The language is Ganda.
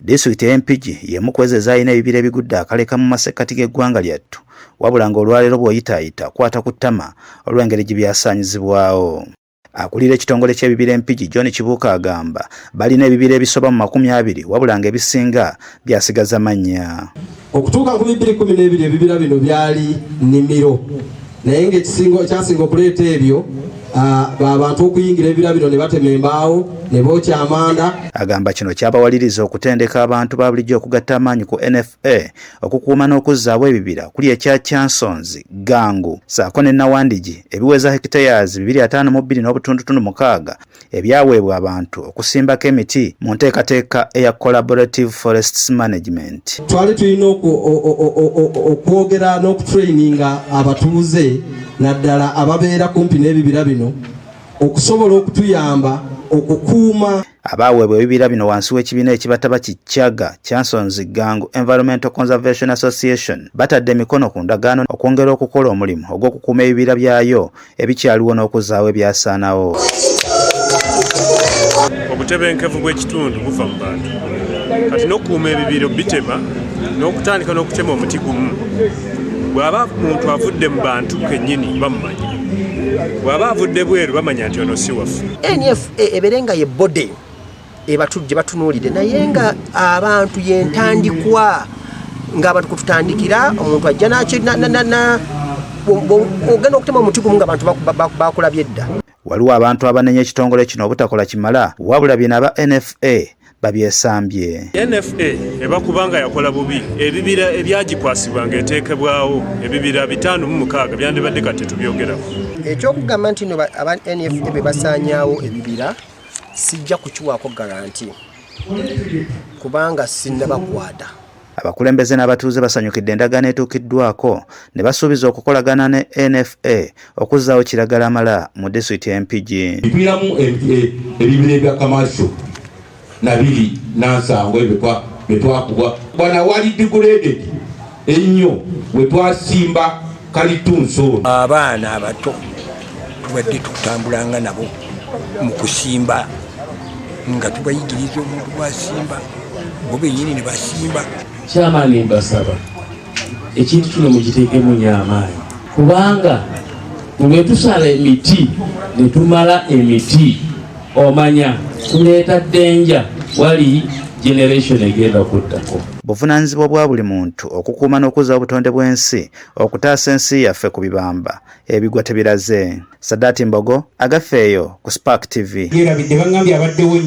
Disitulikiti ey'e Mpigi y'emu ku ezo ezaalina ebibira ebigudde akaleka mu masekkati g'eggwanga lyattu, wabula ng'olwaleero bw'oyitaayita okwata ku ttama olw'engeri gye byasaanyizibwawo. Akulira ekitongole ky'ebibira e Mpigi, John Kibuuka agamba balina ebibira ebisoba mu 20 wabula ng'ebisinga byasigaza mannya. Okutuuka 2012 ebibira bino byali nnimiro, naye ng'ekyasinga okuleeta ebyo abantu okuyingira ebibira bino ne batema embaawo ne bookya amanda. Agamba kino kyabawaliriza okutendeka abantu ba bulijjo okugatta amaanyi ku NFA okukuuma n'okuzzaawo ebibira okuli ekya Kyansonzi, Gangu ssaako ne Nawandigi ebiweza hectares 252.6 ebyaweebwa abantu okusimbako emiti mu nteekateeka eya Collaborative Forests Management. Twali tulina okwogera n'okutraininga abatuuze naddala ababeera kumpi n'ebibira bino okusobola okutuyamba okukuuma. Abaaweebwa ebibira bino wansi w'ekibiina ekibataba ki Kyaga Kyansonzi Gangu Environmental Conservation Association batadde emikono ku ndagaano okwongera okukola omulimu ogw'okukuuma ebibira byayo ebikyaliwo n'okuzzaawo ebyasaanawo. Obutebenkevu bw'ekitundu buva mu bantu, kati n'okukuuma ebibira bitema n'okutandika n'okutema omuti gumu. Bw'aba muntu avudde mu bantu kennyini bamumanyi, bw'aba avudde bweru bamanya nti ono si waffe. NFA ebeere nga ye body gye batunuulidde, naye nga abantu yentandikwa, ng'abantu kututandikira. Omuntu ajja ogenda okutema omuti gumu nga abantu bakulabye dda. Waliwo abantu abanenya ekitongole kino obutakola kimala, wabula bino aba NFA babyesambye. NFA eba kubanga yakola bubi ebibira ebyagikwasibwa ng'eteekebwawo, ebibira 56 byandibadde kati tetubyogerako. Ekyokugamba nti no aba NFA be basaanyaawo ebibira sijja kukiwaako guarantee kubanga sinnabakwata. Abakulembeze n'abatuuze basanyukidde endagaano etuukiddwako ne basuubiza okukolagana ne NFA okuzzaawo kiragala amala mu disitulikiti y'e Mpigi. Tulinamu ebibira ebya commercial nabiri nansango ebyo byetwakubwa bwana wali degraded ennyo we twasimba kalitunsi ono. Abaana abato tubadde tutambulanga nabo mu kusimba nga tubayigiriza omuntu bwasimba, bo benyini ne basimba. Kyamaani mbasaba ekintu kino mukiteekemu nnyo amaanyi, kubanga bwe tusala emiti ne tumala emiti, omanya tuleeta danger wali generation egenda kuddako. Buvunaanyizibwa bwa buli muntu okukuuma n'okuzza obutonde bw'ensi okutaasa ensi yaffe ku bibamba ebigwa tebiraze. Saddati Mbogo agafeeyo ku Spark TV. Yerabidde, baŋŋambye abaddewo.